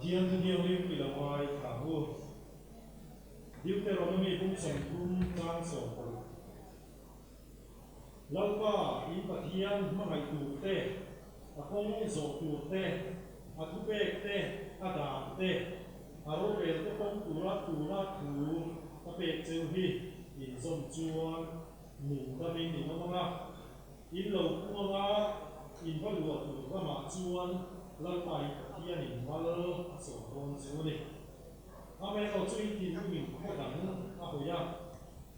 Pathian thu thianghlim i lo ngai thla ang u. Deuteronomy bung 30 chang 16. Lalpa in Pathian hmangaih tur te, a kawng zawh tur te, a thupek te, a dan te, a rorel te pawm tura tuna thu ka pek cheu hi inzawm chuan nung damin in awm ang a. In lo pung anga in va luah tur ramah chuan Lalpa in Pathianin mal a sawm dawn chu a ni. Amaherawh chu in thinlungin khaw dang a hawi a,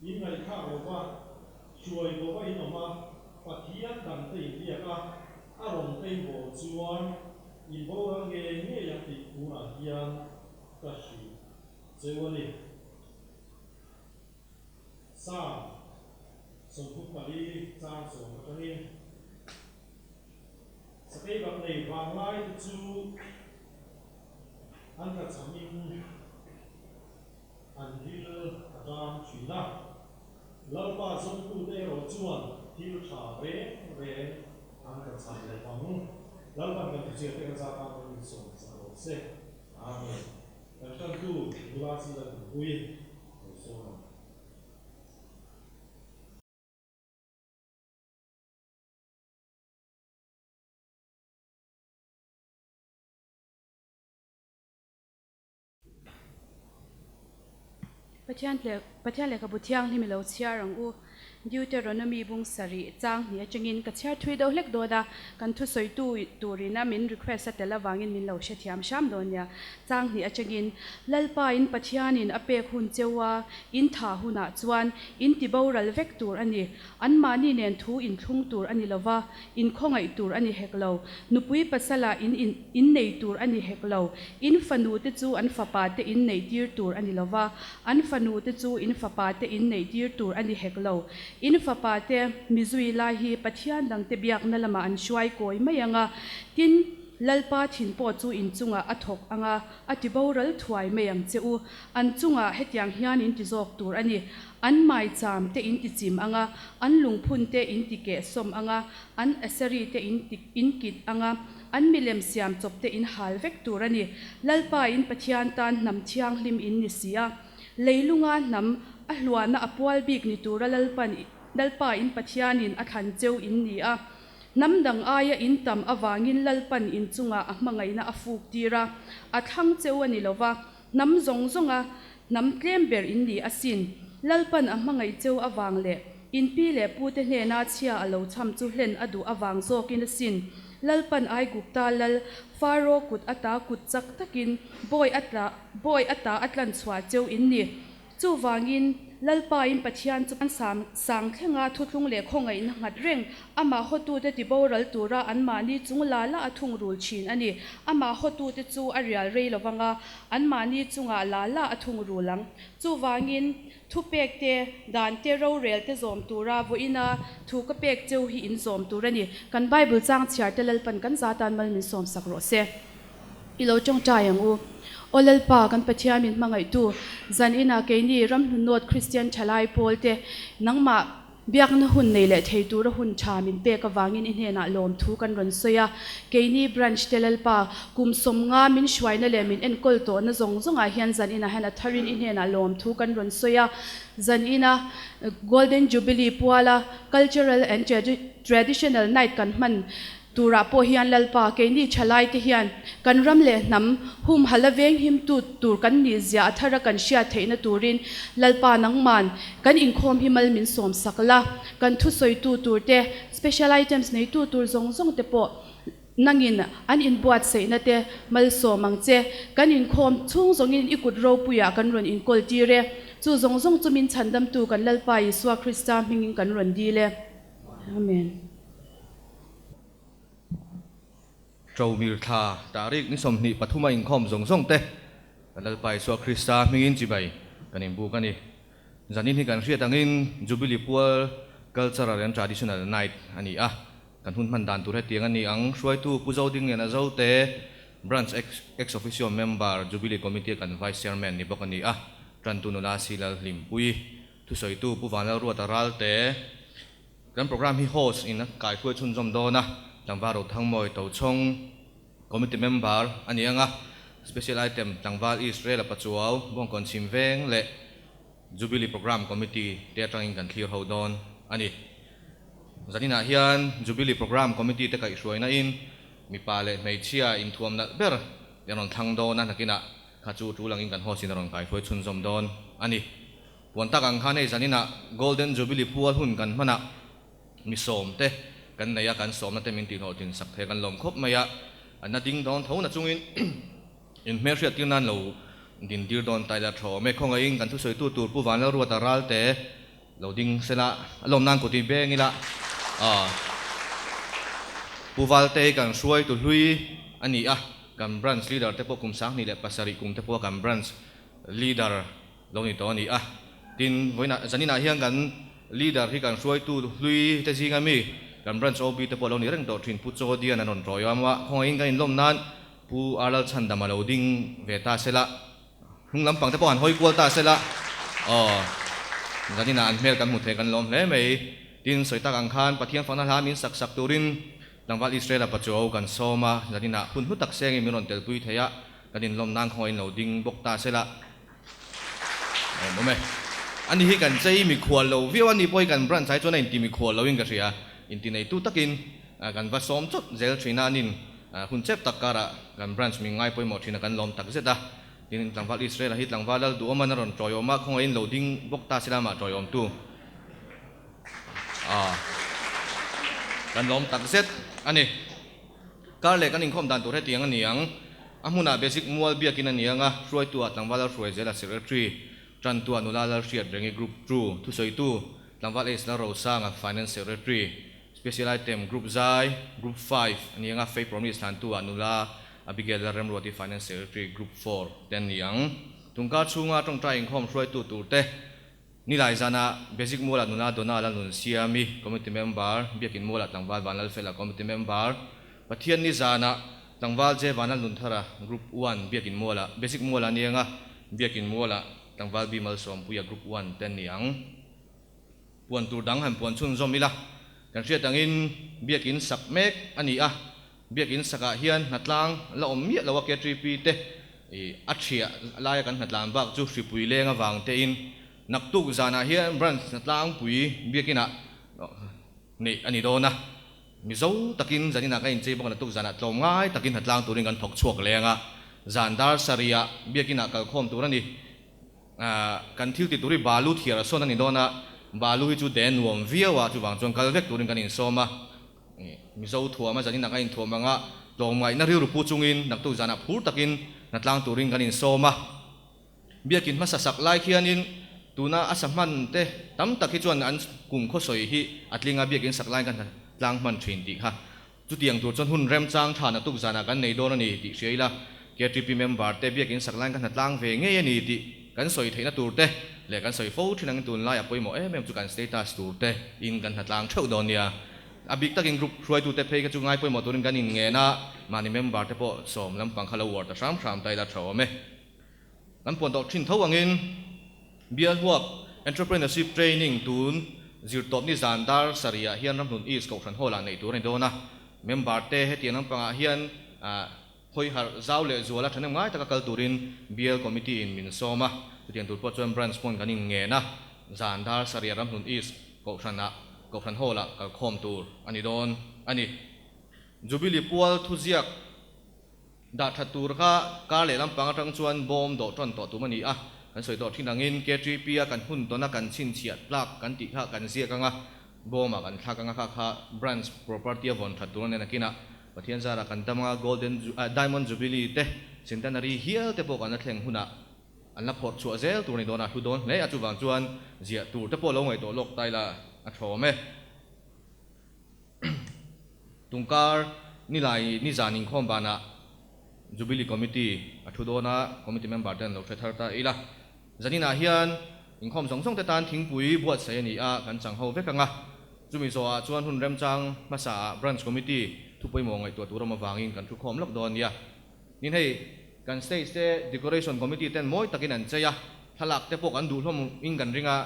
in ngaihthlak lo va, hruai bo va in awm a, Pathian dangte in biak a, a rawn tei bawl chuan in boral ngei ngei ang tih tunah hian ka hrilh cheu a ni. Psalm 34 chang 10 atangin, Sakei bak nei vanglai te chu an tlachhamin an ril a ṭam ṭhin a, Lalpa zawngtute erawh chuan thil ṭha reng reng an tlachham lo vang. Lalpan kan thuchhiarte kan zat tan min sawmsak rawh se. Amen. Kan ṭantu nula chi la tumpui lo sawn ang. Pathian leh Pathian lehkhabu thianghlim i lo chhiar ang u. Deuteronomy bung sarih chang hnih atangin ka chhiar thui deuh hlek dawn a, kan thusawitu turina min request a tel avangin min lo hrethiam hram dawn nia. Chang hnih atangin Lalpain Pathianin a pek hun cheu a, in tha hunah chuan in ti boral vek tur a ni. Anmahni nen thu inthlung tur a ni lo va, inkhawngaih tur a ni hek lo. Nupui pasala in innei tur a ni hek lo. In fanu te chu an fapa te inneih tir tur a ni lo va, an fanu te chu in fapa te inneih tir tur a ni hek lo. In fapa te mizui lai hi Pathian dangte biakna lamah an hruai kawi mai ang a, tin, Lalpa thin pawh chu in chungah a thawk ang a, a ti boral thuai mai ang che u. An chungah hetiang hian in ti zawk tur a ni. An maicham te in ti chim ang a, an lungphun te in ti kehsawm ang a, an aseri te in ti in kit ang a, an milem siam chawp te in hal vek tur a ni. Lalpa in Pathian tan hnam thianghlim in ni si a, leilunga hnam a hluahna a pual bik ni tura Lalpan Lalpa in Pathianin a thlan cheu in ni a. Hnam dang aia in tam avangin Lalpan in chungah a hmangaihna a fuk tir a, a thlang cheu a ni lo va, hnam zawng zawnga hnam tlem ber in ni asin. Lalpan a hmangaih cheu avang leh in pi leh pute hnena chhia a lo chham chu hlen a duh avang zawkin asin. Lalpan Aigupta lal Faro kut ata kut chak takin bawi atla bawi ata a tlan chhuah cheu in ni. Chuvangin, Lalpain Pathian chu an sang thlenga thuthlung leh khawngaihna nghat reng, amah hawtute tiboral tura anmahni chung la la a thungrul thin a ni. Amah hawtute chu a rial rei lo vanga, anmahni chungah la la a thungrul ang. Chuvangin, thupek te, dan te, rorel te zawm tura vawiina thu ka pek cheu hi in zawm tur a ni. Kan Bible chang chhiar te Lalpan kan za tan mal min sawmsak rawh se. I lo tawngtai ang u. Aw Lalpa, kan Pathian min hmangaihtu, zan inah keini Ramhlun North Kristian Thalai pawl te nangmah biakna hun nei leh thei tura hun tha min pek avangin i hnenah lawmthu kan rawn sawi a. Keini Branch te Lalpa, kum 50 min hruaina leh min enkawl tawhna zawng zawngah hian zan inah hian a tharin i hnenah lawmthu kan rawn sawi a. Zan ina Golden Jubilee puala Cultural and Traditional Night kan hman Turah pawh hian Lalpa, keini thalaite hian kan ram leh hnam humhalh a venghimtu tur kan nih zia a thara kan hriat theihna turin Lalpa nangman kan inkhawm hi mal min sawmsak la, kan thusawitu tur te, special items neitu tur zawng zawng te pawh nangin an inbuatsaihna te malsawm ang che. Kan inkhawm chhung zawngin i kut ropuiah kan rawn inkawl tir e. Chu zawng zawng chu min chhandamtu kan Lalpa Isua Krista hmingin kan rawn dil e. Amen. Ṭomir thla tarik ni 23 a inkhawm zawng zawng te kan Lalpa Isua Krista hmingin chibai kan inbuk a ni. Zanin hi kan hriat angin Jubilee pual Cultural and Traditional Night a ni a, kan hun hman dan tur hetiang a ni ang. Hruaitu Pu Zodingliana Zote, Branch Ex Officio Member, Jubilee Committee a kan Vice Chairman ni bawk a ni a, Ṭantu nula Silal Hlimpui, thusawitu Pu Vanlalruata Ralte, Kan program hi host in a kaihruai chhunzawm dawn a, Tlangval Rothangmawi Tochhawng, committee member a ni ang a. Special Item Tlangval Israel-a Pachuau, Bawngkawn Chhim Veng leh Jubilee Programme Committee te atangin kan thlir ho dawn a ni. Zaninah hian Jubilee Programme Committee te kaihhruaina in mipa leh hmeichhia inthuam nalh ber te an rawn thlang dawn a, nakinah kha chu tul angin kan host in a rawn kaihruai chhunzawm dawn a ni. Puan tak ang khan hei zaninah Golden Jubilee pual hun kan hmanah mi sawm te kan nei a, kan sawmna te min tihhlawhtlin sak thei a kan lawm khawp mai a, an la ding dawn tho na chungin In hmelhriat tir nan lo din tir dawn ta ila tha awm e. Khawngaihin kan thusawitu tur Pu Vanlalruata Ralte lo ding sela a lawm nan kut i beng ila. Aw. Pu Valte hi kan hruaitu hlui a ni a, kan branch leader te pawh kum 27 kum te pawh a kan branch leader lo ni tawh a ni a. Tin, vawiinah zaninah hian kan leader hi kan hruaitu hlui te zinga mi kan branch OB te pawh lo ni reng tawh thin Pu Chawdian an rawn tawiawm a, khawngaihin kan inlawm nan Pu Arlal Chhandam a lo ding ve ta sela, hnung lampang te pawh han hawi kual ta sela, aw, zaninah an hmel kan hmu thei kan lawm hle mai. Tin, sawi tak ang khan Pathian fakna hla min sak sak turin tlangval Israela Pachuau kan sawm a, zaninah hun hlu tak sengin min rawn telpui thei a, kan inlawm nan khawngaih in lo ding bawk ta sela. Awm awm e. Ani hi kan chei mikhual lo viau a ni pawh hi kan branch ai chuan a inti mikhual loin ka hria. Intineitu takin kan va sawm chawt zel thin a, anin hun chep tak karah kan branch min ngai pawimawh thin a kan lawm tak zet a. Tin, tlangval Israel-a hi tlangval lal duhawman a rawn tawiawm a, khawngaihin lo ding bawk ta sila amah tawiawmtu kan lawm tak zet a ni. Kar leh kan inkhawm dan tur hetiang a ni ang. A hmunah basic mual biakin a ni ang a, hruaitu-ah tlangval Lalhruai Zela Secretary, Tantu-ah nula Lalhriat Rengi Group 2, thusawitu, tlangval Ace Lalrosanga Finance Secretary, Special Item Group Zai, Group 5, a ni ang a, Faith Promise hlantu-ah nula Abigail Lalremruati Finance Secretary, Group 4 te an ni ang. Tungkar chhunga tawngtai inkhawm hruaitu turte Nilai zana Basic Mualah nula Donna Lalnunsiami, Committee Member, Biakin Mualah tlangval Vanlalfela, Committee Member, Pathianni zana tlangval J Vanlalnunthara, Group 1, Biakin Mualah, Basic Mualah nianga Biakin Mualah tlangval B Malsawmpuia, Group 1 te an ni ang. Puan tur dang han puan chhunzawm ila, kan hriat angin Biakin sak mek a ni a, Biakin sakah hian hnatlang la awm miah lo a KTP te a thiah laia kan hnatlan bak chu hripui leng avang tein naktuk zanah hian branch hnatlangpui biakinah neih a ni dawn a. Mizo takin zaninah kan inchei bawk a naktuk zanah tlawmngai takin hnatlang turin kan thawk chhuak leng a, zan dar sarihah biakinah kalkhawm tur a ni. Kan thil ti tur hi balu thiar a sawn a ni dawn a, balu hi chu de nuam viau a, chuvang chuan kal vek turin kan insawm a. Mizo thuam a zanin ah kan inthuam ang a, tlawmngaihna rilru pu chungin naktuk zanah phur takin hnatlang turin kan insawm a. Biakin hmasa sak lai khianin tuna a sa hman te tam tak hi chuan an kum khawsawi hi a tling a, biakin sak laiin kan hnatlang hman thin tih kha. Chutiang tur chuan hun remchang tha naktuk zanah kan nei dawn a ni tih hria ila, KTP member te biakin sak laiin kan hnatlang ve ngei a ni tih kan sawi theihna tur te leh kan sawi fo thin angin tunlai a pawimawh em em chu kan status tur te in kan hnatlang theuh dawn nia. A bik takin group hruaitute phei kha chu ngai pawimawh turin kan inngen a, mahni member te pawh sawm lampang kha lo uar ta hram hram ta ila tha awm e. Kan puan tawh thin tho angin Bial huap Entrepreneurship Training tun zirtawp ni zan dar sarihah hian Ramhlun East Kohhran Hall ah neih tur a ni dawn a, member te hetiang lampangah hian hawi harh zau leh zuala thahnem ngai taka kal turin Bial Committee in min sawm a, chutiang tur pawh chuan Branch pawn kan inngen a, zan dar sarihah Ramhlun East Kohhranah Kohhran Hall-ah kalkhawm tur a ni dawn a ni. Jubilee pual thuziak dah that tur kha kar leh lampang atang chuan bawm dawh tawn tawh tum a ni a, kan sawi tawh thin angin KTP-a kan hun tawna kan chhinchhiah tlak kan tih kha kan ziak anga bawmah kan thlak anga kha kha branch property-a vawn that tur a nen akinah Pathian zarah kan dam anga Golden Diamond Jubilee te Centenary hial te pawh kan la thleng hunah An la phawrh chhuah zel tur a ni dawn a, hlu dawn hle a, chuvang chuan ziah tur te pawh lo ngaihtuah lawk ta ila a thawm e. Tungkar nilai nizan inkhawm banah Jubilee Committee a thu dawn a, Committee member te an lo hre thar ta ila. Zaninah hian inkhawm zawng zawng te tan thingpui buatsaih a ni a, kan chang ho vek ang a. Chumi zawhah chuan hun remchang hmasaah Branch Committee thu pawimawh ngaihtuah tur awm avangin kan thu khawm lawk dawn nia. Tin hei kan stage te decoration committee ten mawi takin an chei a, thlalak te pawh kan duh hlawm in kan ring a,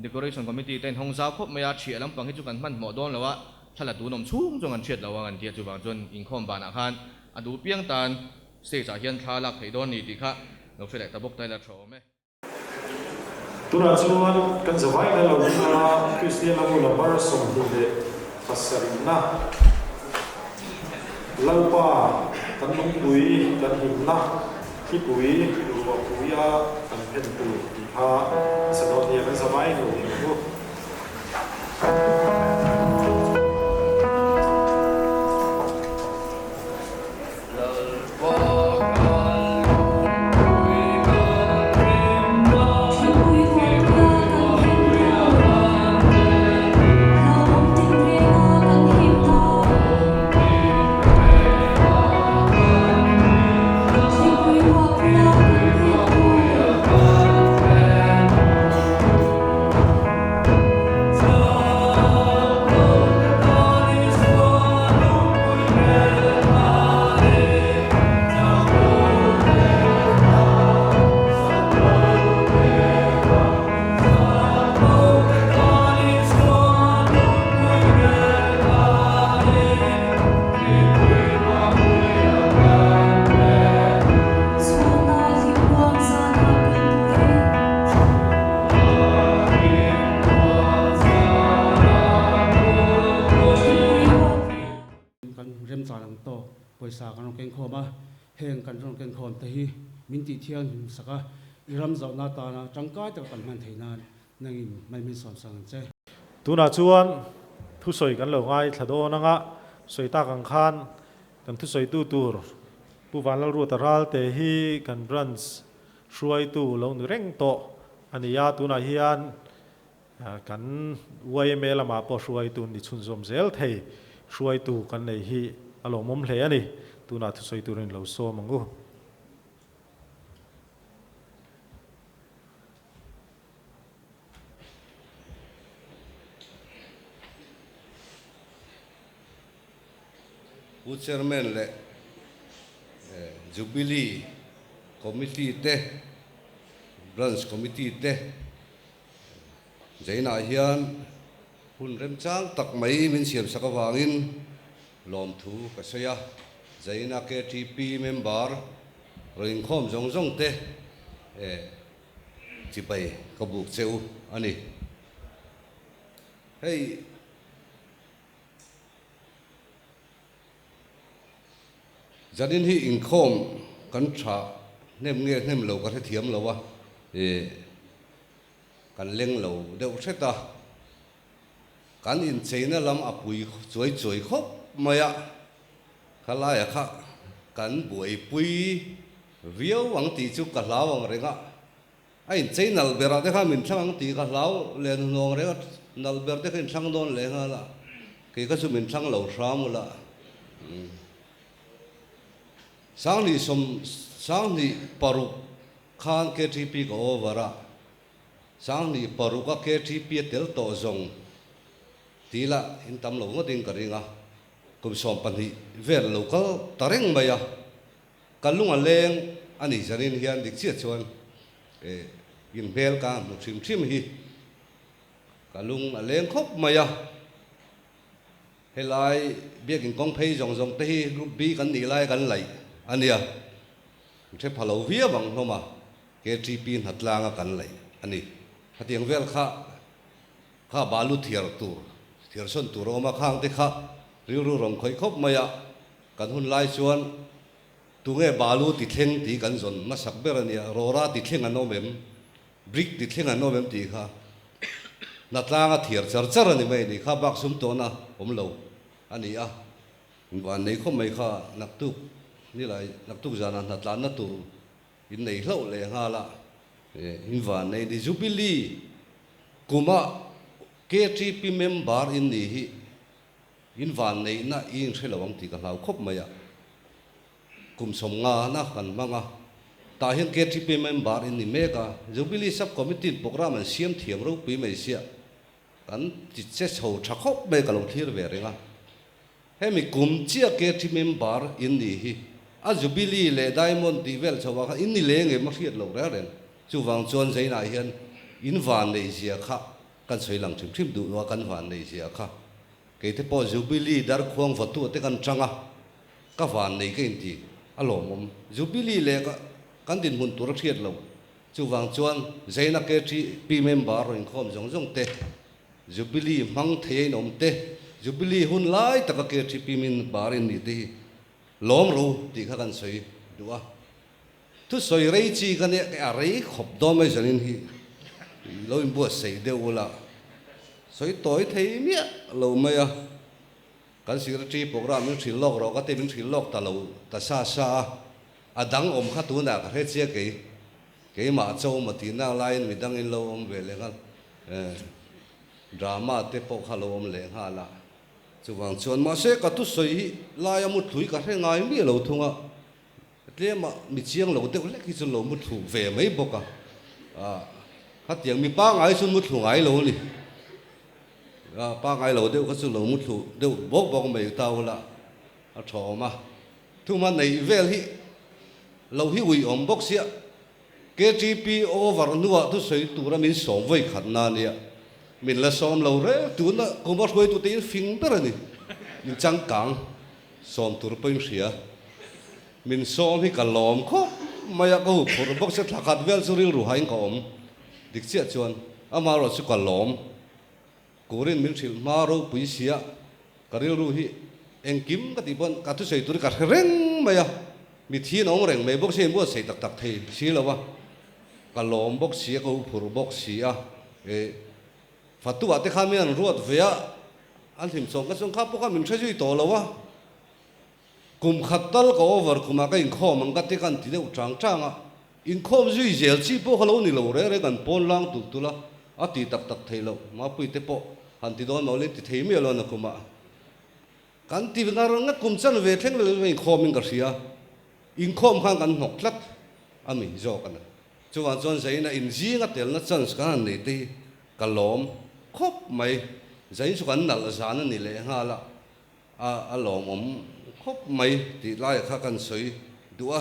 decoration committee ten hawng zau khawp mai a, thiah lampang hi chu kan hmanhmawh dawn lo a, thla la tun awm chhung chuan kan hriat lo ang an ti a, chuvang chuan inkhawm banah khan a duh piang tan Stage ah hian thla lak theih dawn ni tih kha lo hre leh ta bawk ta ila tha awm e. Tunah chuan kan zavai na lo hmanga Kristian a hmun a bar 27na Lalpa kan lungpui kan himna thlipui ruahpuia kan phen tur tih kha sa dawn nia kan zavai lo ni ang u. Kan remchang ang tawk pawisa kan rawn kengkhawm a, heng kan rawn kengkhawm te hi min tih thianghlim sak a, i ram zawhna atana tangkai taka kan hman theih nan nangin mai min sawm sang ang che. Tunah chuan thusawi kan lo ngaithla dawn anga sawi tak ang khan kan thusawitu tur Pu Vanlalruata Ralte hi kan branch hruaitu lo ni reng tawh a ni a, tunah hian Kan yma lamah pawh hruaitu ni chhunzawm zel thei hruaitu kan nei hi a lawmawm hle a ni. Tunah thusawi turin lo sawm ang u. Pu Chairman leh Jubilee Committee te, Branch Committee te, Jainah hian hun remchang tak mai min siamsak avangin lawmthu ka sawi a, Jaina KTP member rawn inkhawm zawng zawng te chibai ka buk che u a ni. Hei Zanin hi inkhawm kan tha hnem nge hnem lo ka hrethiam lo a, kan leng lo deuh hret a, kan incheina lam a pui chuai chuai khawp mai a, khalaia kha kan buaipui viau ang tih chu ka hlau ang reng a, a inchei nalh berah te khan min thlang ang tih ka hlau leh hnuhnawh ang reng a, nalh ber te kha inthlang dawn leh nghal a, kei kha chu min thlang lo hram ula. Sanghnih sawm sanghnih paruk khan KTP ka over a, sanghnih paruk a KTP a tel tawh zawng tih lah in tam lo ngawtin ka ring a, kum 12 vel lo kal ta reng mai a, ka lung a leng a ni zanin hian dik chiah chuan in hmel ka hmu hrim hrim hi ka lung a leng khawp mai a. Helai biakin kawng phei zawng zawng te hi Group B kan nih lai kan laih a nia. An hre pha lo viau ang hlawm a, KTP hnatlanga kan laih a ni. Khatiang vel kha kha balu thiar tur, thiar sawn tur a awm a, khang te kha rilru rawn khawih khawp mai a, kan hun lai chuan tunge balu ti thleng tih kan zawn hmasak ber a nia, rawra ti thleng an awm em? Brick ti thleng an awm em tih kha hnatlang a thiar char char a ni mai a ni kha bak sum tawhna awm lo a ni a, van nei khawp mai kha naktuk nilai naktuk zanah hnatlanna tur in nei hlauh leh nghal a, in van nei ni Jubilee kuma KTP member in ni hi in van neihna i inhre lo ang tih ka hlau khawp mai a. Kum 50 na kan hmang a, tah hian KTP member in ni mek a, Jubilee Sub Committee in programme an siam thiam ropui mai sia, kan ti che chho tha khawp mai ka lo thlir ve reng a. Hemi kum chiah KTP member in ni hi a Jubilee leh Diamond tih vel chho ah khan in ni leng em a hriat loh reng reng. Chuvang chuan Zainah hian in van neih zia kha kan sawi lang hrim hrim duh lo a, kan van neih zia kha. Kei te pawh Jubilee darkhuang vawtu te kan chang a, ka van nei ka inti. a lawmawm. Jubilee leh kan dinhmun tur a hriat lo. Chuvang chuan Zaina KTP member rawn inkhawm zawng zawng te, Jubilee hmang thei a inawm te, Jubilee hun lai taka KTP member in nih te hi lawm ro tih kha kan sawi duh a. Thusawi rei chi ka nia, a rei khawp dawn mai zanin hi lo inbuatsaih deuh ula sawi tawi thei miah lo mai a. Kan secretary program min hrilh lawk rawh ka ti, min hrilh lawk ta lo ta sa sa a, a dang awm kha tunah ka hre chiah kei, keimah cho maw tih nak laiin midang in lo awm ve leh nghal, drama te pawh kha lo awm leh nghal a, chuvang chuan mahse ka thusawi hi laia muthlui ka hre ngai miah lo thung a, tlema mi chiang lo deuh hlek hi chu lo muthlu ve mai bawk a, khatiang mi pangngai chu muthlu ngai lo a ni. Pangngai lo deuh kha chu lo muthlu deuh bawk bawk mai ta ula a tha awm a. Thuma neih vel hi lo hi ui awm bawk sia. KTP over hnuah thusawi tura min sawm vawi khat na nia. Min la sawm lo reng tuna kum a hruaitute in fing ber a ni. In changkang sawm tur pawhin hria. Min sawm hi ka lawm khawp mai a, ka huphurh bawk sia thla khat vel chu rilru hain ka awm. Dik chiah chuan amaherawh chu ka lawm. Kurin min hrilh hma ropui sia ka rilru hi engkim ka tih pawn ka thusawi tur hi ka hre reng mai a, mithiin a awm reng mai bawk sia inbuatsaih tak tak thei si lo a, ka lawm bawk sia ka huphurh bawk si a, eh Fatuah te khan min an ruat ve a, an hlimchawm ka chuan kha pawh kha min hre zui tawh lo a, kum khat tal ka over kumah ka inkhawm ang ka ti ka an ti deuh chang chang a. Inkhawm zui zel chi pawh kha lo ni lo reng reng an pawn lang tulh tulh a, a ti tak tak thei lo. Mapuite pawh han ti dawn lo leh ti thei miah lo na kumah kan ti ngar ngat kum chan ve thleng lo in inkhawm in ka hria. Inkhawm khan kan hnawk tlat a mi zawk a ni. Chuvang chuan Zaina inzing a telna chance kan han nei te hi ka lawm khawp mai. Zain chu kan nalh zan a ni leh nghal a, A lawmawm khawp mai tih laiah kha kan sawi duh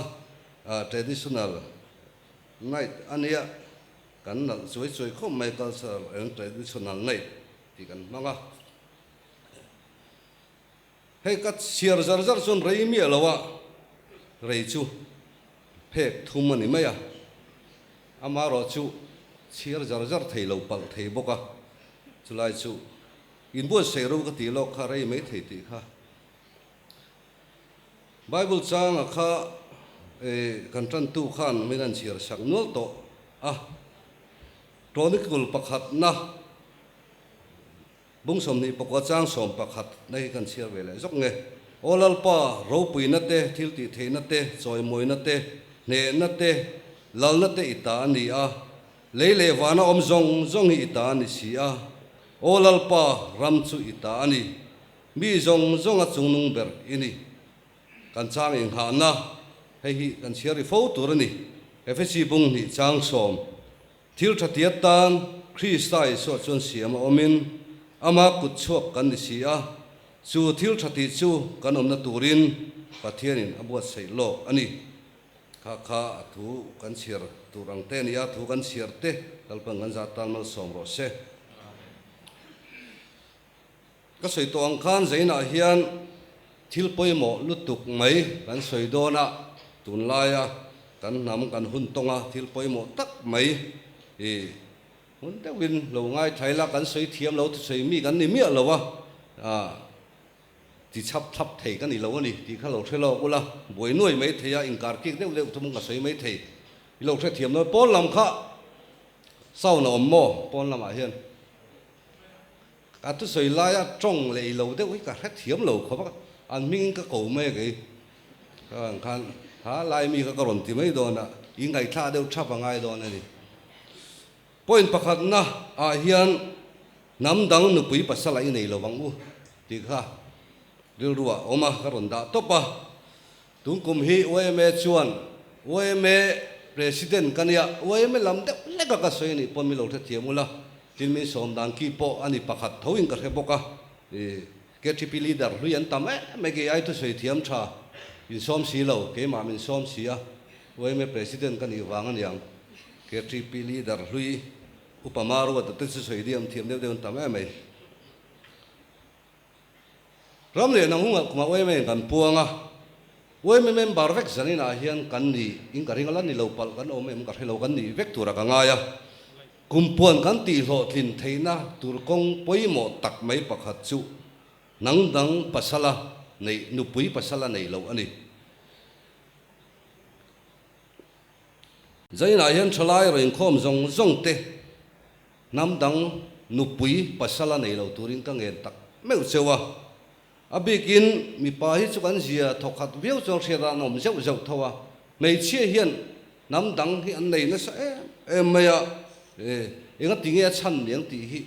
a, traditional night a nia, kan nalh chuai chuai khawp mai cultural and traditional night tih kan hmang a. Hei ka chhiar zar zar chuan rei miah lo a, rei chu phek thum a ni mai a, amaherawhchu chhiar zar zar thei lo palh thei bawk a, chulai chu Inbuatsaih ro ka tih lawk kha rei mai thei tih kha Bible changa kha kan tantu khan min an chhiar sak nual tawh a. Chronicle pakhatna bung 24 chang 11 na hi kan chhiar ve leh zawk nge. Aw Lalpa, ropuina te, thil tih theihna te, chawimawina te, hnehna te, lalna te i ta a ni a, lei leh vana awm zawng zawng hi i ta a ni si a. Aw Lalpa, ram chu i ta a ni. Mi zawng zawnga chungnung ber i ni. Kan chang inghahna, hei hi kan chhiar ri fo tur a ni. Efesi bung hnih chang sawm. Thil tha tia tan Krista Isua chuan siam a awmin, ama kut chhuak kan ni si a, chu thil tha tih chu kan awmna turin Pathianin a buatsaih lawk a ni. Kha kha a thu kan chhiar tur ang te a ni a, thu kan chhiar te Lalpan kan zat tan malsawm rawh se. Ka sawi tawh ang khan Zainah hian thil pawimawh lutuk mai kan sawi dawn a, tunlaia kan hnam kan hun tawnga thil pawimawh tak mai i hmun deuhin lo ngaithla ila kan sawi thiam lo thusawi mi kan ni miah lo a, Ti chhap thlap thei ka ni lo a ni tih kha lo hre lawk ula, buai nuai mai thei a, inkar kik deuh deuh thum ka sawi mai thei. I lo hrethiam lo, pawn lam kha sound a awm maw pawn lamah hian? Ka thusawi laia tawng leh i lo deuh hi ka hrethiam lo khawp a, an hmingin ka ko mai a kei. Ka ang khan ha lai mi kha ka rawn ti mai dawn a, i ngaihthlah deuh thap a ngai dawn a ni. Point pakhatna ah hian hnam dang nupui pasal a i nei lo ang u tih kha rilru ah awm a, ka rawn dah tawp a. Tun kum hi yma chuan yma President ka nia, yma lam deuh hlek a ka sawi a nih pawn min lo hrethiam ula, tin min sawm dan ki pawh a ni pakhat tho in ka hre bawk a, i KTP leader hlui an tam em mai kei ai thusawi thiam tha in sawm si lo, keimah min sawm si a, yma President ka nih vang a niang. KTP leader hlui Upa Maruata te chu sawi diam thiam deuh deuh an tam em mai. Ram leh nang hunga kumah uaim a in kan puang a. Yma member vek zaninah hian kan ni in ka ring a la ni lo palh kan awm em ka hre lo kan nih vek tura ka ngai a. Kumpuan kan tihhlawhtlin theihna tur kawng pawimawh tak mai pakhat chu hnang dang pasala neih nupui pasala neih loh a ni. Zainah hian thalai rainkhawm zawng zawng te hnam dang nupui pasala nei lo turin ka ngen tak meuh cheu a. A bikin mipa hi chu kan zia thawkhat viau chuan hriat a an awm zeuh zeuh tho a, hmeichhia hian hnam dang hi an nei nasa em em mai a, enga tinge a chhan niang tih hi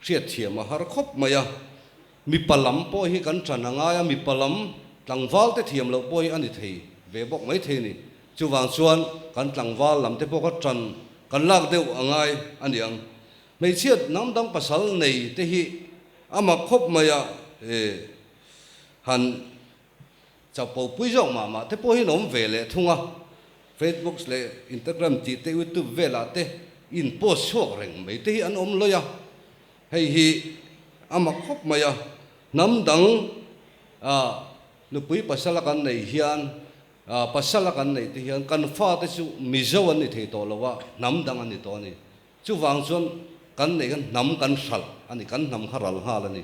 hriatthiam a har khawp mai a. Mipa lam pawh hi kan ṭan a ngai a, mipa lam tlangval te thiam loh pawh hi a ni thei ve bawk mai thei a ni. Chuvang chuan kan tlangval lam te pawh kha ṭan kan lak deuh a ngai a niang. Hmeichhia hnam dang pasal nei te hi a mak khawp mai a, han chapo pui zawk mah mah te pawh hi an awm ve leh thung a. Facebook leh Instagram tih te YouTube velah te in post chhuak reng mai te hi an awm lawih a, hei hi a mak khawp mai a, hnam dang nupui pasala kan neih hian pasala kan neih te hian kan fate chu Mizo an ni thei tawh lo a, hnam dang an ni tawh a ni. Chuvang chuan kan neih khan hnam kan hralh a ni, kan hnam kha ral nghal a ni.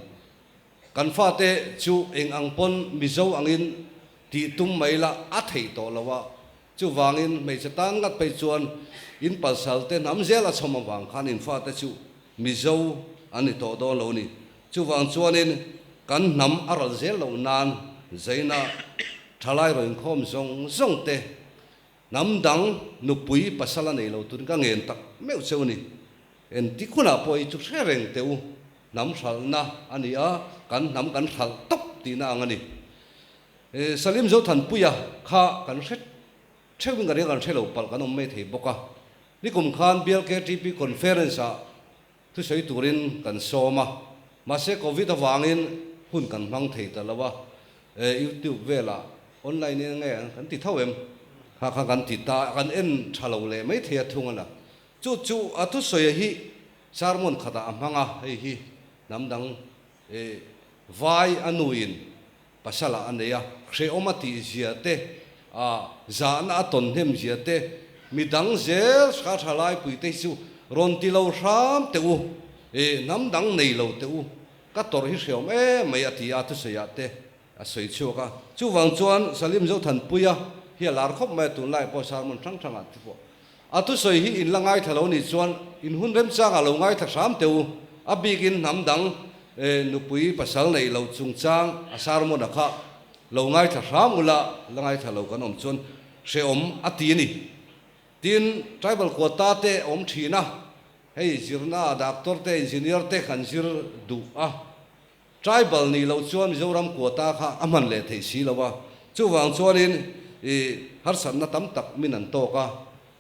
Kan fate chu eng ang pawn Mizo angin tih tum mai la a theih tawh lo a, chuvangin hmeichhe tan ngat phei chuan in pasal te hnam zel a chhawm avang khan in fate chu Mizo an ni tawh dawn lo ni. Chuvang chuanin kan hnam a ral zel loh nan Zaina thalai rawnkhawm zawng zawng te Hnam dang nupui pasal a nei lo turin ka ngen tak meuh cheu a ni. Engtik hunah pawh hi chu hre reng teh u, hnam hralhna a ni a, kan hnam kan hralh tawp tihna ang a ni. Salim Zothanpuia kha kan hre theuhin ka ring a, kan hre lo palh kan awm mai thei bawk a. Nikum khan BLKTP Conference ah thusawi turin kan sawm a, mahse Covid avangin hun kan hmang thei ta lo a, YouTube velah online in nge kan ti tho em? Kha kha kan ti ta, kan en tha lo leh mai thei a thung a la. Chu chu a thusawi hi sermon khatah a hmang a, hei hi hnam dang vai a nuin pasalah a nei a, hrehawm a tih zia te, zahna a tawn hnem zia te, mi dang zel hra tha laipui te hi chu rawn ti lo hram teh u, hnam dang nei lo teh u, ka tawrh hi hrehawm em mai a ti a, thusawiah te a sawi chhuak a. Chuvang chuan Salim Zothanpuia hi a lar khawp mai a, tunlai pawh sermon hrang hrangah te pawh a thusawi hi in la ngaithla lo nih chuan in hun remchangah lo ngaithla hram teh u, a bikin hnam dang nupui pasal neih lo chungchang a sermon a kha lo ngaithla hram ula, la ngaithla lo kan awm chuan hrehawm a ti a ni. Tin, tribal quota te awm thin a, hei zirna doctor te engineer te kan zir duh a, Tribal nih loh chuan Mizoram quota kha a hman leh theih si lo a, chuvang chuanin i harsatna tam tak min an tawk a.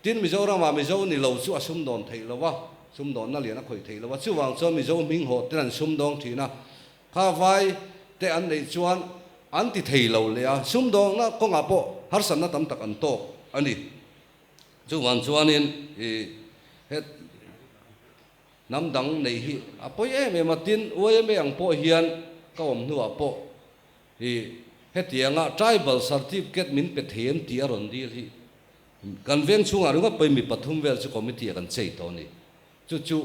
Tin, Mizoramah Mizo ni lo chu a sumdawn theih lo a, sumdawnna lian a khawih theih lo a, chuvang chuan Mizo hming hawh ten an sumdawng thin a, kha vai te an neih chuan an ti thei lo leh a, sumdawngna kawngah pawh harsatna tam tak an tawk a ni. Chuvang chuanin i het. Hnam dang neih hi a pawi em em a, tin yma ang pawh hian ka awm hnuah pawh hi hetianga tribal certificate min pe thei em tih a rawn dil hi kan veng chhungah ringawt pawhin mi pathum vel chu committee ah kan chei tawh a ni. Chu chu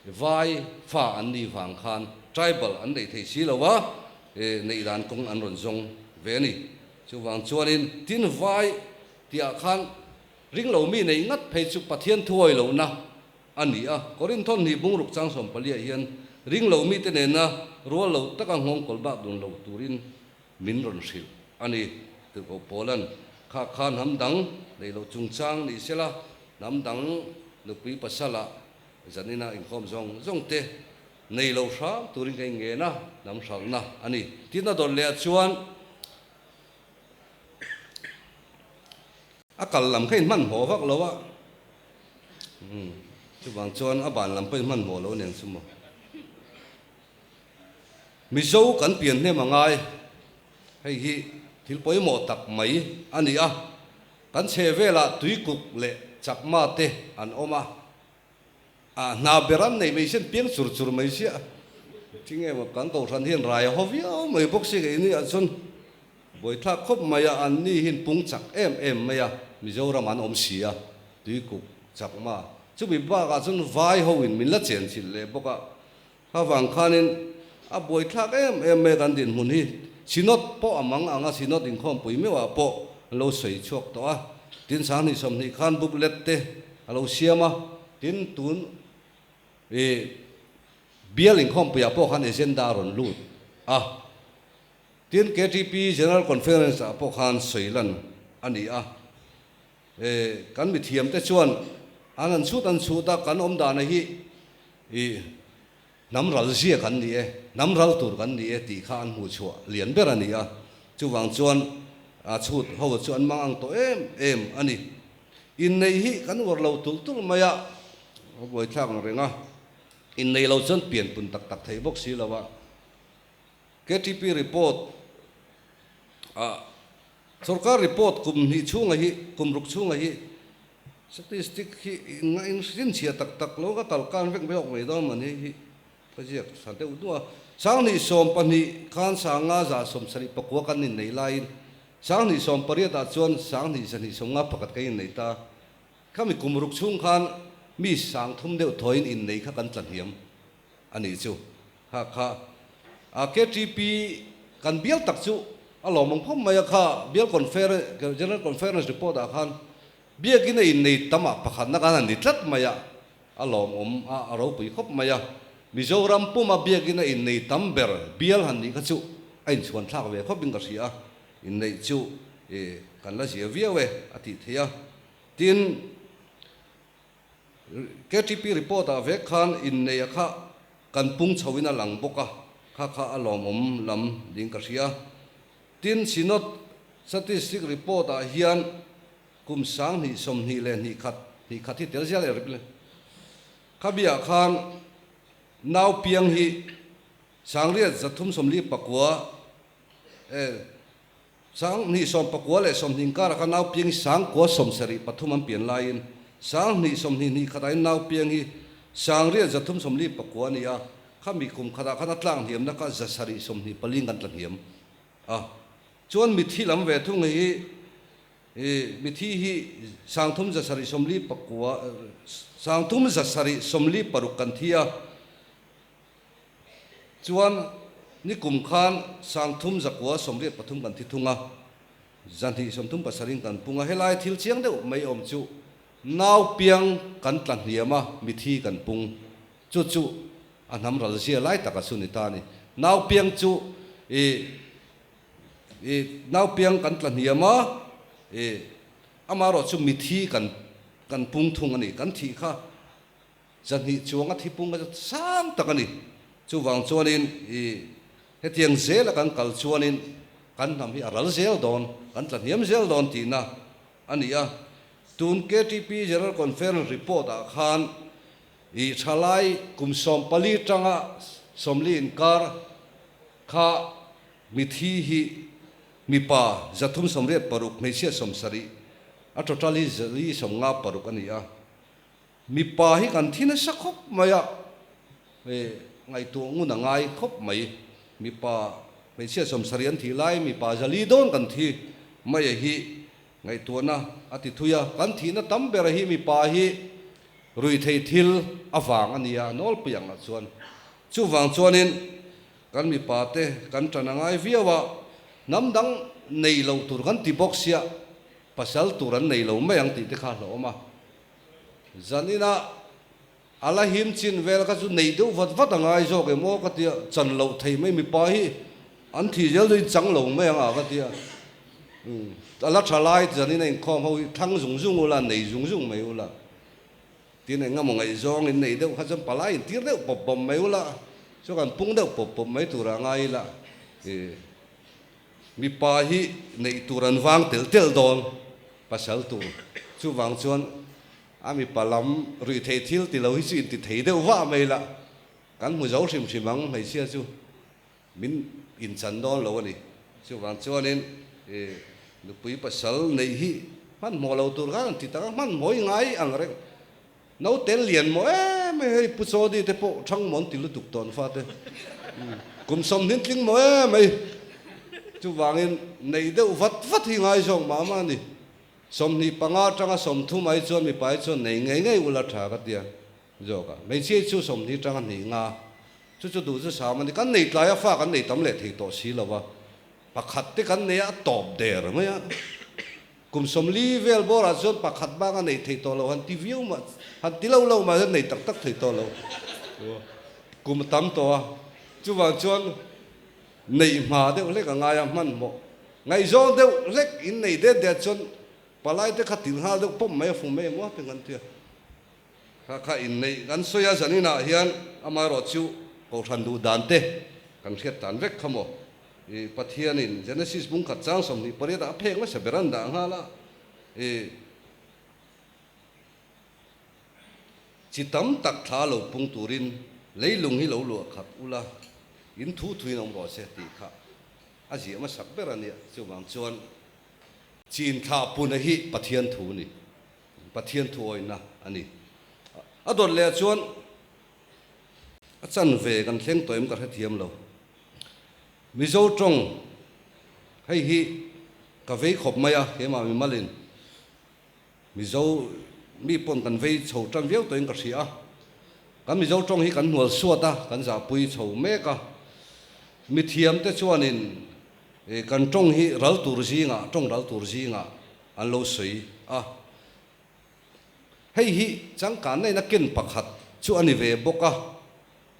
vai fa an nih vang khan tribal an neih thei si lo a, neih dan kawng an rawn zawng ve a ni. Chuvang chuanin tin vai tihah khan ringlo mi neih ngat phei chu Pathian thuawi lohna a ni a. Korinthon hnih bungruk chang sawmpalia hian ring lo mite nena rual lo taka nghawng kawl bak dun lo turin min rawn hrilh a ni. Tirhkoh Paula'n kha kha hnam dang nei lo chungchang ni sela, hnam dang nupui pasala zanina inkhawm zawng zawng te nei lo hram turin ka inngen a, hnam hralhna a ni. Tin a dawt leh ah chuan a kal lam kha inhmanhmawh vak lo a. Umm chuvang chuan a ban lam pawhin hmanhmawh lo nen chu maw. Mizo kan pian hnem a ngai, hei hi thil pawimawh tak mai a ni a, kan chhe velah tuikuk leh chakma te an awm a, ah hna ber an nei mai sin piang chur chur mai sia, tinge maw kan kohhran hian rai a haw viau mai bawk si kei ni ah chuan. Buaithlak khawp mai a, an ni hin pung chak em em mai a, Mizoram an awm si a, tuikuk chak ma. Chumi bakah chuan vai ho in min la chen chilh leh bawk a, kha vang khanin a buaithlak em em mai a kan dinhmun hi. Synod pawh a mang ang a, Synod inkhawmpui meuhah pawh an lo sawi chhuak tawh a, tin 20 20 khan booklet te a lo siam a, tin tun ih bial inkhawmpuiah pawh khan agenda a rawn lut a. Tin, KTP General Conference ah pawh khan sawi lan a ni a, kan mithiam te chuan an han chhut an chhut a, kan awm dana hi ih hnam ral zia kan ni e, hnam ral tur kan ni e tih kha an hmuh chhuah lian ber a ni a, chuvang chuan a chhut ho chu an mang ang tawh em em a ni. Inneih hi kan uar lo tulh tulh mai a, a buaithlak ang reng a, inneih lo chuan pianpun tak tak thei bawk si lo a. KTP report ah sorkar report kum hnih chhunga hi kum ruk chhunga hi statistic hi in hrinchhia tak tak lo ka kal kan vek mai awk mai dawn mahni hi ka ziak tha deuh duah a. 2012 khan 579 kan innei laiin 2018 ah chuan 2291 kan innei ta. Khami kum ruk chhung khan mi 3000 deuh thawiin innei kha kan tlahniam a nih chu. Kha kha a KTP kan bial tak chu a lawm ang khawp mai a, kha bial conference General Conference report ah khan biakin a innei tam ah pakhatna khan a ni tlat mai a, a lawmawm a, a ropui khawp mai a. Mizoram puma biakin a innei tam ber bial han nih kha chu a inchhuan thlak ve khawpin ka hria a, inneih chu kan la zia viau e a tih theih a. Tin, KTP report ah vek khan inneih a kha kan pung chho in a lang bawk a, kha kha a lawmawm lam ding ka hria. Tin, Synod statistic report ah hian kum 2021 hnih khat hi tel zial e rip le. Kha biah khan nau piang hi 8349 e 2019 leh 20 karah khan nau piang hi 973 an pian laiin 2022 khatah hian nau piang hi 8349 a ni a, khami kum khatah khan a tlak hniamna kha 724 kan tla hniam a. Chuan mithi lam ve thung hi ih mithi hi 3749 3746 kan thi a. Chuan nikum khan 3983 kan thi thung a, 237 in kan pung a, helai thil chiang deuh mai awm chu nau piang kan tla hniam a, mithi kan pung. Chu chu a hnam ral zia lai taka chu ni ta a ni. Nau piang chu ih ih nau piang kan tla hniam a, ih amaherawh chu mithi kan kan pung thung a ni, kan thih kha. 200 chuanga thipung kha chu sang tak a ni. Chuvang chuanin i hetiang zela kan kal chuanin kan hnam hi a ral zel dawn, kan tla hniam zel dawn tihna a ni a. Tun KTP General Conference report ah khan i thalai kum 14 tanga 40 inkar kha mithi hi mipa 386, hmeichhia 70, a total hi 456 a ni a. Mipa hi kan thi nasa khawp mai a, ngaihtuah ngun a ngai khawp mai. Mipa hmeichhia 70 an thih lai mipa 400 dawn kan thi mai a hi ngaihtuahna a ti thui a. Kan thihna tam ber hi mipa hi ruihtheih thil avang a nia nawlpui ang ah chuan. Chuvang chuanin kan mipa te kan tan a ngai viau a, hnam dang nei lo tur kan ti bawk sia pasal tur an nei lo mai ang tih te kha a hlauhawm a. Zanina a la him chin vel kha chu nei deuh vat vat a ngai zawk em aw ka tia, chan loh thei mai mipa hi an thih zel chu in chang lo mai ang a ka tia. A la tha lai zanina inkhawm ho hi thlang zung zung ula, nei zung zung mai ula. Tin eng emaw ngaihzawng in nei deuh kha chuan palai in tir deuh pawp pawp mai ula, chu kan pung deuh pawp pawp mai turah a ngai ila. Mipa hi neih tur an vang telh telh dawn, pasal tur. Chuvang chuan a mipa lam ruih theih thil ti lo hi chu inti thei deuh vah mai la, kan hmu zo hrim hrim ang hmeichhia chu min inchan dawn lo a ni. Chuvang chuanin nupui pasal neih hi hmanhmawh lo tur khan an ti tak a, hmanhmawh hi ngai ang reng. Naute lian maw em mai hei Pu Chawdi te pawh thang mawn ti lutuk tawn fate kum 20 tling maw em mai. Chuvangin neih deuh vat vat hi ngai zawk mah mah a ni. 25 atanga 30 ai chuan mipa hi chuan nei ngei ngei ula tha ka tia zawk a. Hmeichhia hi chu 20 atanga hnih nga chu chu duh chu sam a ni. Kan nei tlai a fa kan nei tam leh thei tawh si lo va, pakhat te kan nei a a tawp der mai a. Kum 40 vel bawrah chuan pakhat bak a nei thei tawh lo han ti viau mah han ti lo lo mah hian nei tak tak thei tawh lo. Kum a tam tawh a, chuvang chuan neih hma deuh hlek a ngai a hmanhmawh. Ngaihzawng deuh hlek in nei det det chuan palai te kha til nghal deuh pawp mai a fu mai emaw te kan ti a. Kha kha inneih kan sawi a zaninah hian amaherawhchu Kohhran duh dan te kan hriat tan vek kha maw. I Pathianin Genesis bung khat chang 28 ah a phek nasa ber an dah nghal a, i chi tam tak thla lo pung turin leilung hi lo luah khat ula, in thu thuin awm rawh se tih kha a ziah hmasak ber a nia. Chuvang chuan chin thla puna hi Pathian thu ni, Pathian thu awihna a ni. A dawt leh ah chuan A chanve kan thleng tawh em ka hrethiam lo. Mizo tawng hei hi ka vei khawp mai a, keimah mimalin Mizo mi pawn kan vei chho tan viau tawhin ka hria a. Kan Mizo tawng hi kan hnual suat a, kan zahpui chho mek a. Mithiamte chuanin kan tawng hi ral tur zingah, tawng ral tur zingah an lo sawi a. Hei hi changkanna in a ken pakhat chu a ni ve bawk a,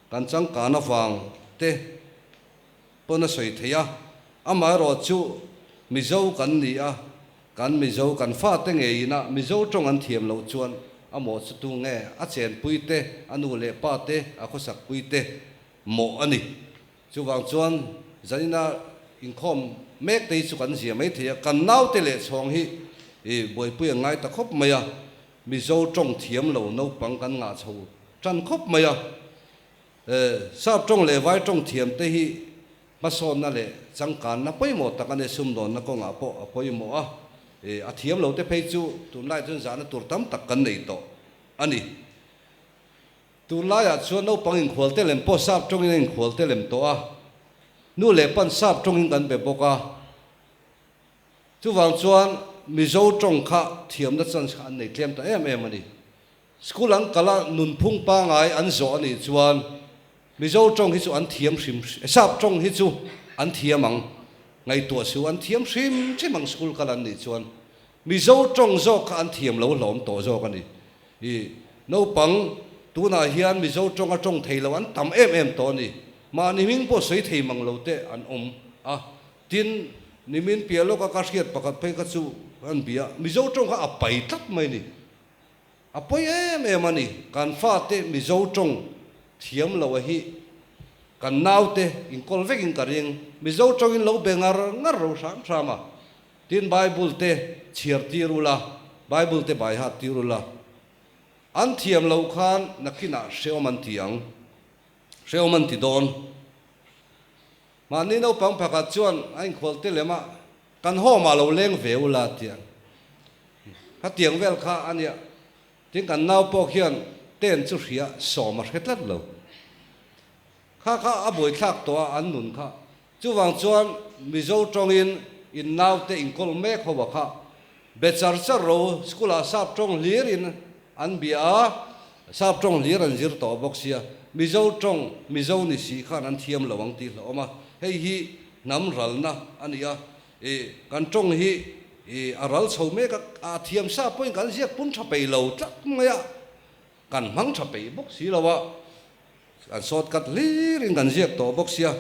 kan changkan avang te pawn a sawi thei a, amaherawh chu Mizo kan ni a, kan Mizo kan fate ngeiin a Mizo tawng an thiam loh chuan a mawh chu tu nge a chenpui te, a nu leh pa te, a khawsakpui te mawh a ni. Chuvang chuan zanina inkhawm mek te hi chu kan zia mai thei a, kan naute leh chhawng hi i buaipui an ngai ta khawp mai a, Mizo tawng thiam lo naupang kan ngah chho tan khawp mai a, Sap tawng leh Vai tawng thiam te hi hmasawnna leh changkanna pawimawh tak a ni, sumdawnna kawngah pawh a pawimawh a, a thiam lo te phei chu tunlai chuan zahna tur tam tak kan nei tawh a ni. Tunlaiah chuan naupang inkhual te lem pawh sap tawngin a inkhual te lem tawh a, nu leh pan sap tawngin kan be bawk a. Chuvang chuan Mizo tawng kha thiamna chance kha an nei tlem ta em em a ni. School an kal a, nunphung pangai an zawh a nih chuan Mizo tawng hi chu an thiam hrim sap tawng hi chu an thiam ang, ngaihtuah su an thiam hrim hrim ang school kal an nih chuan. Mizo tawng zawk kha an thiam lo hlawm tawh zawk a ni. I naupang, tunah hian Mizo tawnga tawng thei lo an tam em em tawh a ni. Mahni hming pawh sawi thei mang lo te an awm a. Tin, nimin piah lawka ka hriat pakhat phei kha chu an bia a, Mizo tawng kha a pai tlat mai a ni. A pawi em em a ni. Kan fate Mizo tawng thiam lo a hi kan naute inkawl vekin ka ring. Mizo tawngin lo be ngar ngar ro hram hram a. Tin, Bible te chhiar tir ula, Bible te bai hat tir ula, an thiam loh khan nakinah hrehawm an ti ang, hrehawm an ti dawn. Mahni naupang pakhat chuan a inkhual te lem a, kan home ah lo leng ve ula tia. Khatiang vel kha a nia. Tin, kan nau pawh khian ten chu hria sawm a hre tlat lo. Kha kha a buaithlak tawh a an nun kha. Chuvang chuan Mizo tawngin in naute inkawl mek ho a kha be char char ro, school ah sap tawng hlir in an bia a, sap tawng hlir an zir tawh bawk sia, Mizo tawng Mizo ni si khan an thiam lo ang tih hlauhawm a, hei hi hnam ralna a ni a, i kan tawng hi i a ral chho mek a, a thiam sa pawhin kan ziak pun tha peih lo tlat mai a, kan hmang tha peih bawk si lo a. An sawt kat hlir in kan ziak tawh bawk sia,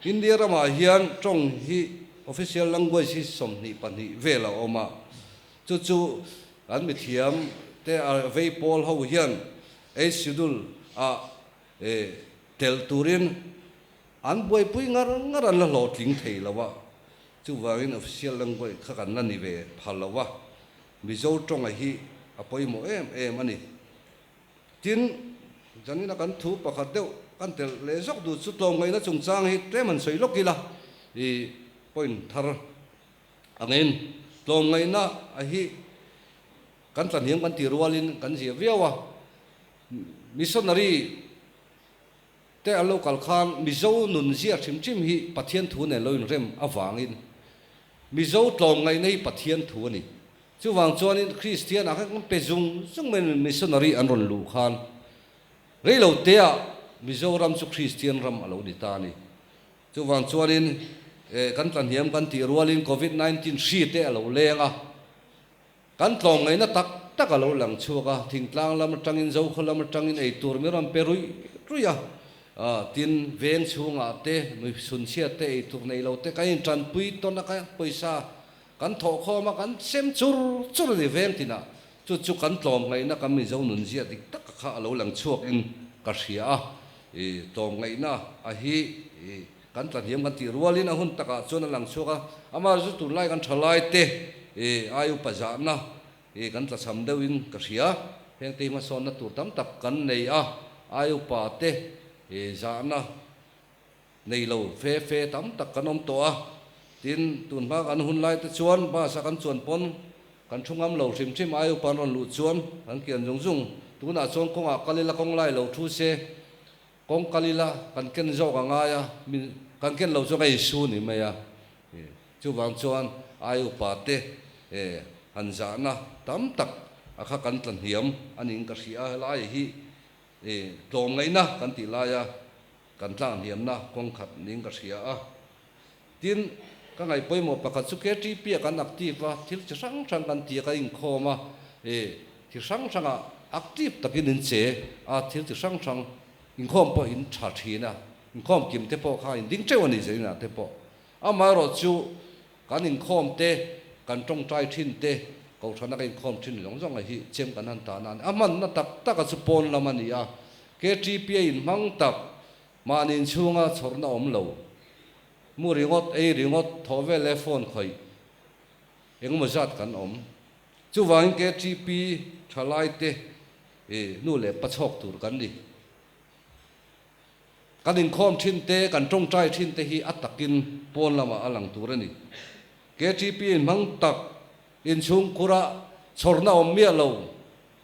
India ramah hian tawng hi official language hi 22 vel a awm a, chu chu kan mithiam te a vei pawl ho hian eight schedule ah telh turin an buaipui ngar ngar an la hlawhtling thei lo a, chuvangin official language kha kan la ni ve phal lo a, Mizo tawnga hi a pawimawh em em a ni. Tin, zanina kan thu pakhat deuh kan telh leh zawk duh chu tlawmngaihna chungchang hi tlem han sawi lawk ila i point thar angin tlawmngaihna a hi kan tlahniam kan tih rualin kan ziah viau a, missionary te an lo kal khan Mizo nun ziah hrim hrim hi Pathian thu nen lo inrem avangin. Mizo tlawmngaihna hi Pathian thu a ni. Chuvang chuanin Kristian ah khan kan pe zung zung mai missionary an rawn luh khan reilo te ah Mizoram chu Kristian ram a lo ni ta a ni. Chuvang chuanin kan tlahniam kan tih rualin Covid 19 hri te a lo leng a, kan tlawmngaihna tak tak a lo lang chhuak a, thingtlang lam atangin Zokhaw lam atangin eitur mi rawn pe ruih ruih a, tin veng chhungah te mi chhunchhiat te eitur nei lo te kan intanpui tawn a, pawisa Kan thawhkhawm a, kan sem chur chur a ni veng tinah. Chu chu kan tlawmngaihna kan Mizo nunzia dik taka kha a lo lang chhuakin ka hria a. I tlawmngaihna a hi i kan tlahniam kan tih rualin a hun takah chuan a lang chhuak a. Amah chu tunlai kan thalaite i ai upa zahna i kan tlachham deuhin ka hria. Hengte hi hmasawnna tur tam tak kan nei a, ai upa te i zahna Nei lo fe fe tam tak kan awm tawh a, tin, tun hma kan hun lai te chuan bus a kan chuan pawn kan thu ngam lo hrim hrim, ai upa an rawn luh chuan kan kian zung zung, tunah chuan kawngah kal ila kawng lai lo thu se, kawng kal ila kan ken zawk a ngai a, min kan ken lo chuan ka insu ni mai a, chuvang chuan ai upa te han zahna tam tak a kha kan tla hniam a niin ka hria a, helai hi tlawmngaihna kan tih laia Kan tlang hniamna kawng khat niin ka hria a. Tin, ka ngaih pawimawh pakhat chu KTP ah kan active a, thil chi hrang hrang kan ti a, kan inkhawm a, ih thil hrang hrangah active takin in che a, thil chi hrang hrang inkhawm pawh in tha thin a, inkhawm kim te pawh kha in ding teuh a ni zaninah te pawh. Amaherawh chu kan inkhawm te, kan tawngtai thin te, kohhrana ka inkhawm thin zawng zawng a hi chem kan han ta na a ni. A hmanna tak taka chu pawn lam a ni a, KTP a inhmang tak, mahni inchhunga chhawrna awm lo, mu ringawt, ei ringawt, thawh vel leh phone khawih engemaw zat kan awm. Chuvangin KTP thalaite i nu leh pa chhawk tur kan ni. Kan inkhawm thin te, kan tawngtai thin te hi a takin pawn lamah a lang tur a ni. KTP inhmang tak, inchhungkhura chhawrna awm miah lo,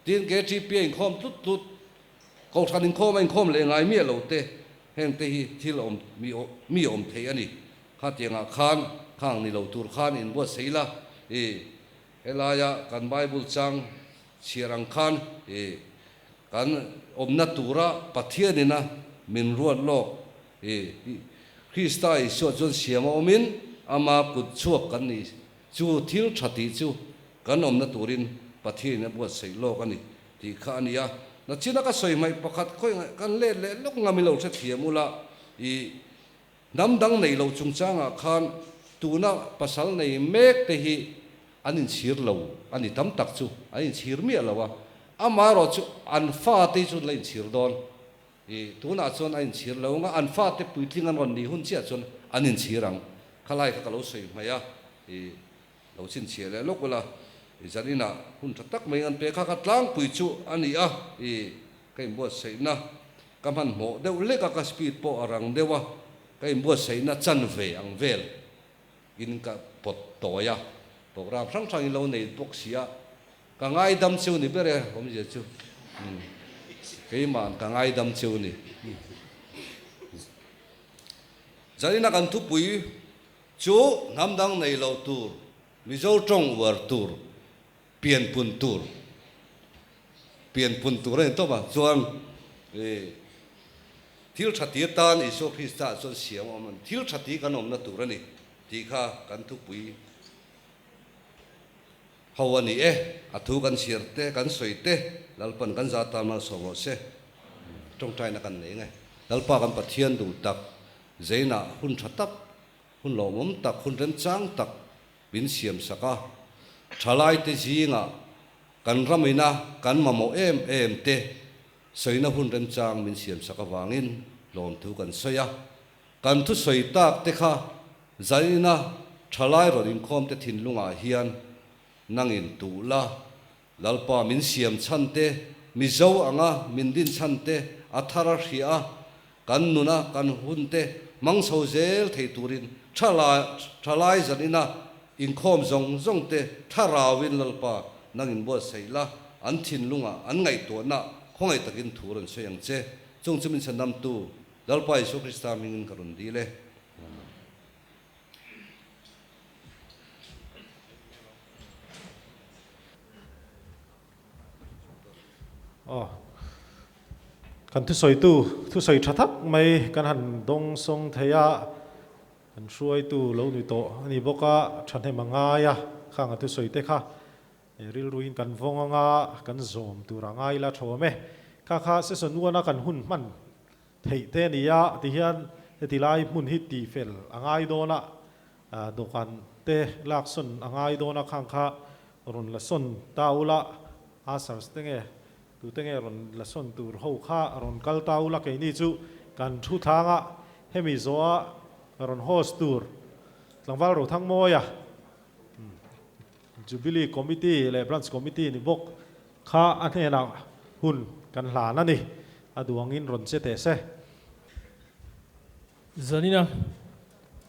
Tin, KTP a inkhawm tlut tlut, Kohhran inkhawm a inkhawm leh ngai miah lo te, heng te hi thil awm mi awm thei a ni. Khatiangah khan khang ni lo tur khan inbuatsaih ila, i helaia kan Bible chang chhiar ang khan i kan awmna tura Pathianina min ruat lawk i Krista Isua chuan siam a awmin ama kut chhuak kan ni. Chu thil tha tih chu kan awmna turin Pathianin a buatsaih lawk a ni tih kha a ni a. Nachina ka sawi hmaih pakhat khawi kan let leh lawk ngam i lo hrethiam ula, i hnam dang nei lo chungchangah khan tuna pasal nei mek te hi an inchhir lo a ni tam tak chu an inchhir miah lo a, amaherawh chu an fate hi chu an la inchhir dawn. I tunah chuan a inchhir lo ang a, an fate puitling an rawn nih hun chiah chuan an inchhir ang. Khalai kha ka lo sawi hmaih a, i lo chhinchhiah leh lawk ula, i zaninah hun tha tak mai an pe kha ka tlangpui chu a ni a, i ka inbuatsaihna ka hmanhmawh deuh hlek a, ka speed pawh a rang deuh a, ka inbuatsaihna chanve ang vel in ka pawt tawi a, program hrang hrang in lo nei bawk si a, Ka ngaidam cheu ni ber e, awmzia chu keimah ka ngaidam cheu ni. Zanina kan thupui chu hnam dang nei lo tur, Mizo tawng uar tur, pianpun tur, pianpun tur a ni tawp a, chuan thil tha ti atan Isua Krista chuan siam a awm a ni, thil tha ti kan awmna tur a ni tih kha kan thupui. Ho a ni e, a thu kan chhiar te, kan sawi te, Lalpan kan za tan malsawm rawh se. Tawngtaina kan nei nge. Lalpa kan Pathian duh tak, zeinah hun tha tak, hun lawmawm tak, hun remchang tak min siam sak a. Thalaite zingah kan ramina kan mamawh em em te sawina hun remchang min siam sak avangin lawmthu kan sawi a. Kan thusawi tak te kha zaina thalai rawn inkhawm te thinlungah hian nangin tuh la, Lalpa min siam chhan te, Mizo anga min din chhan te a thar a hria a, kan nuna kan hun te hmang chho zel thei turin thalai zanina inkhawm zawng zawng te thlarauin Lalpa nangin buatsaih la, an thinlungah an ngaihtuahna khawngaih takin thu rawn sawi ang che. Chung chu min chhandamtu Lalpa Isua Krista hmingin ka rawn dil e. Amen. Aw. Kan thusawitu thusawi tha tak mai kan han dawng sawng thei a, kan hruaitu lo nui tawh a ni bawk a, thahnem a ngai a, khang a thusawi te kha rilruin kan vawng anga kan zawm tur a ngai la thawm e. Kha kha session one a kan hun hman theih te a ni a, tihian heti lai hmun hi tihfel a ngai dawn a, dawhkan te laksawn a ngai dawn a, khang kha rawn la sawn ta ula, ushers te nge tute nge rawn la sawn tur ho kha rawn kal ta ula, keini chu kan thu thlang a, hemi zawha rawn host tur tlangval Rothangmawia Jubilee Committee leh Branch Committee ni bawk kha a hnenah hun kan hlan a ni, a duangin rawn che teh se. Zanina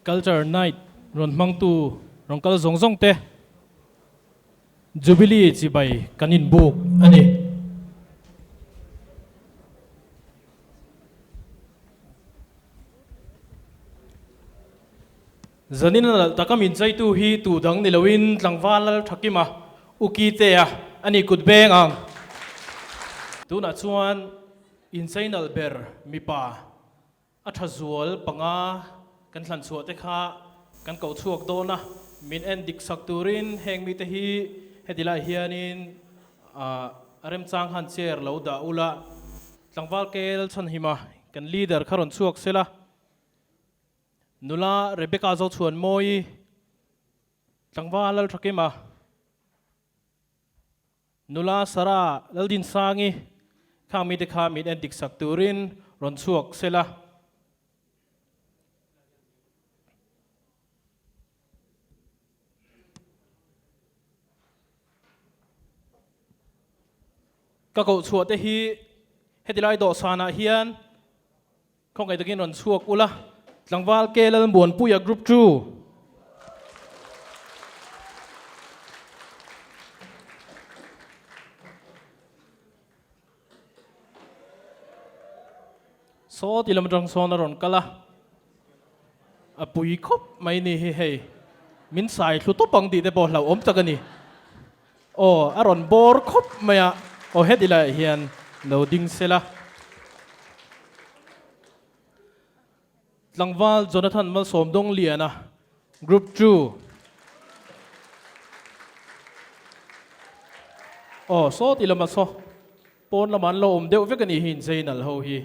Culture Night rawn hmangtu rawn kal zawng zawng te Jubilee chibai kan inbuk a ni. Zanina nalh taka min chaitu hi tu dang ni loin tlangval lal Thakima U Kitea a ni kut beng ang. Tunah chuan inchei nalh ber mipa A tha zual panga kan thlan chhuah te kha kan koh chhuak dawn a, min en dik sak turin heng mite hi heti lai hianin remchang han chair lo dah ula, tlangval kel chhanhima kan leader kha rawn chhuak sela, nula Rebecca Zochhuanmawii, tlangval Lalthakima, Nula Sarah Laldinsangi khang mite kha min en dik sak turin rawn chhuak sela. Ka koh chhuah te hi heti lai dawhsanah hian Khawngaih takin rawn chhuak ula, Tlangval K Lalmuanpuia Group 2. Saw ti lam atang sawn a rawn kal a, a pui khawp mai ni hi hei, min sai thlu tawp ang tih te pawh hlauhawm tak a ni. Aw, a rawn bawr khawp mai a, aw heti laiah hian lo ding se la. Tlangval Jonathan Malsawm Dawngliana, Group 2. Aw, saw ti lama saw, pawn lamah an lo awm deuh vek a nih hi incheinal ho hi.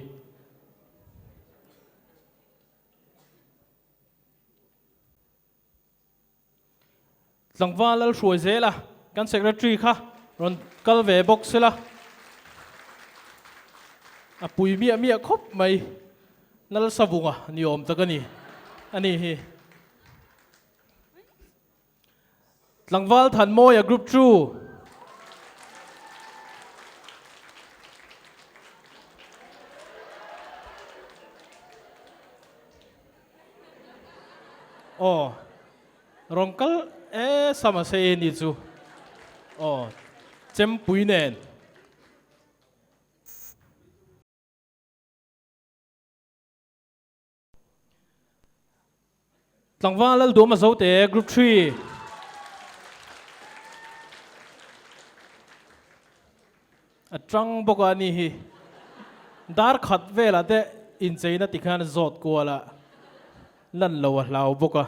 Tlangval lal hruai zel a, kan secretary kha rawn kal ve bawk sela, a pui miah miah khawp mai, lal savunga ni awm tak a ni, a ni hi. Tlangval Thanmawia Group 2. Aw rawn kal e sama se e ni chu aw chempui nen. Tlangval Lalduama Zote Group 3. A tang bawk a ni hi. Dar khat velah te incheina tikhan zawt kual a lan lo a hlau bawk a.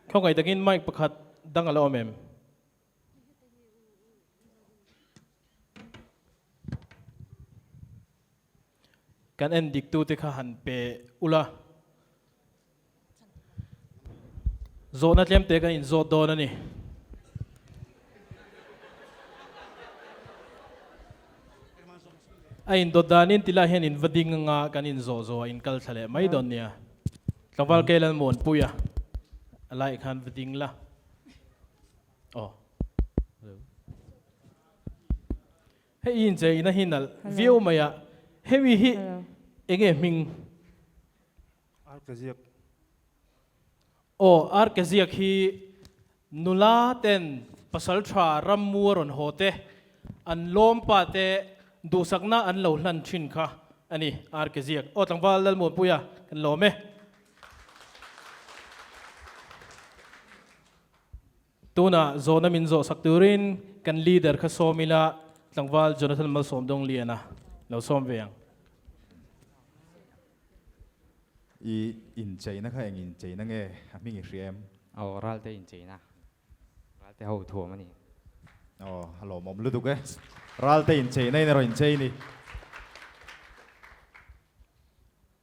Khawngaih takin mic pakhat dang a la awm em? Kan en dik tute kha han pe ula. Zawhna tlem te kan inzawt dawn a ni. A indawt danin tilai hian in va ding anga kan inzawh zawh a inkal thla leh mai dawn nia. Tlangval Keilan Muanpuia a laiah khan va ding la. Aw. Hei i incheina hi nalh viau mai a, hemi hi enge hming? Arkeziak. Aw, Arkeziak hi nula ten pasal tha rammu a rawn haw te, an lawm pa te duhsakna an lo hlan thin kha a ni, Arkeziak. Aw tlangval Lalmuanpuia kan lawm e. Tunah zawhna min zawhsak turin kan leader kha sawm ila. Tlangval Jonathan Malsawmdawngliana lo sawm ve ang. I incheina kha eng incheina nge a hming i hria em? Aw, Ralte incheina. Ralte ho thuam a ni. Aw, a lawmawm lutuk e. Ralte incheina in erawh inchei ni.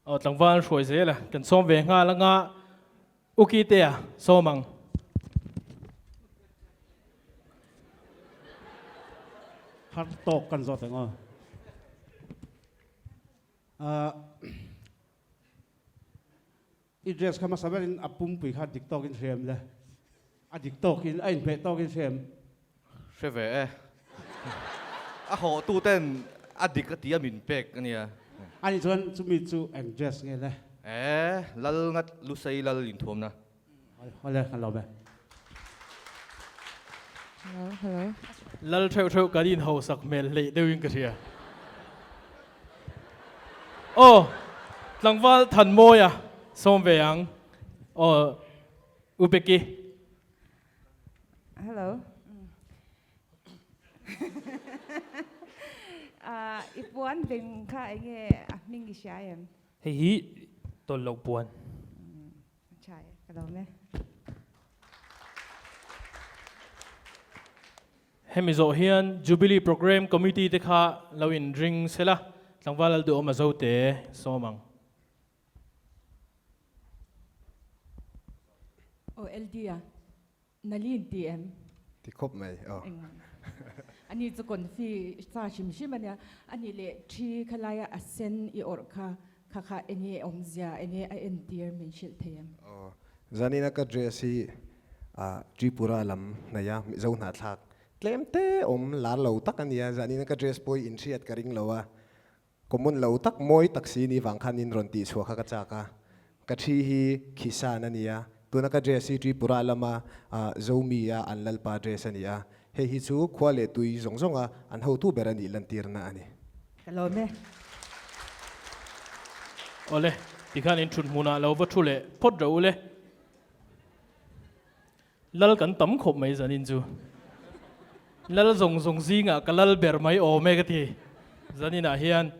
Aw, tlangval hruai zel a, kan sawm ve nghal anga Ukitea sawm ang. Har tawk kan zawt ang aw. Ahh I dress kha hmasa berin a pumpui kha dik tawkin hrem le. A dik tawkin, a inhmeh tawkin hrem. Hre ve e. A hawhtu ten a dik a tia min pek a nia. Ani chuan chumi chu eng dress nge le? E, lal ngat Lusei lal inthuamna. Awle, kan lawm e. Hello, hello. Lal theuh theuh kan inhausak hmel hleih deuhin ka hria. Aw, tlangval Thanmawia sawm ve ang. Aw, U Becky. Hello. Ah, i puan beng kha enge a hming i hria em? Hei hi tawlh loh puan. A tha e, ka lawm e. Hemi zawh hian Jubilee Programme Committee te kha lo in ring sela, tlangval lal duhawm a zo te sawm ang. Aw LD a, Nali in ti em? Ti khawp mai, aw. Ani chu confi cha hrim hrim ania, ani leh thi khalai a a sen i awrh kha, kha kha enge awmzia, enge a entir min hrilh thei em? Aw, zanina ka dress hi Tripura lam hnaih a Mizo hnahthlak tlem te awm lar lo tak ania, zanina ka dress pawh hi inhriat ka ring lo a, Common lo tak mawi tak si ni vang khan in rawn tih chhuah kha ka chak a, ka thi hi Khisan a ni a, tuna ka dress hi Tripura lama Zomi a an lalpa dress a ni a, hei hi chu khua leh tui zawng zawnga an hotu ber a nih lantirna a ni. Ka lawm e. Awle, tikhan in thut hmunah lo va thu leh phawt rawh u le. Lal kan tam khawp mai zanin chu. Lal zawng zawng zingah ka lal ber mai awm e ka ti zaninah hian.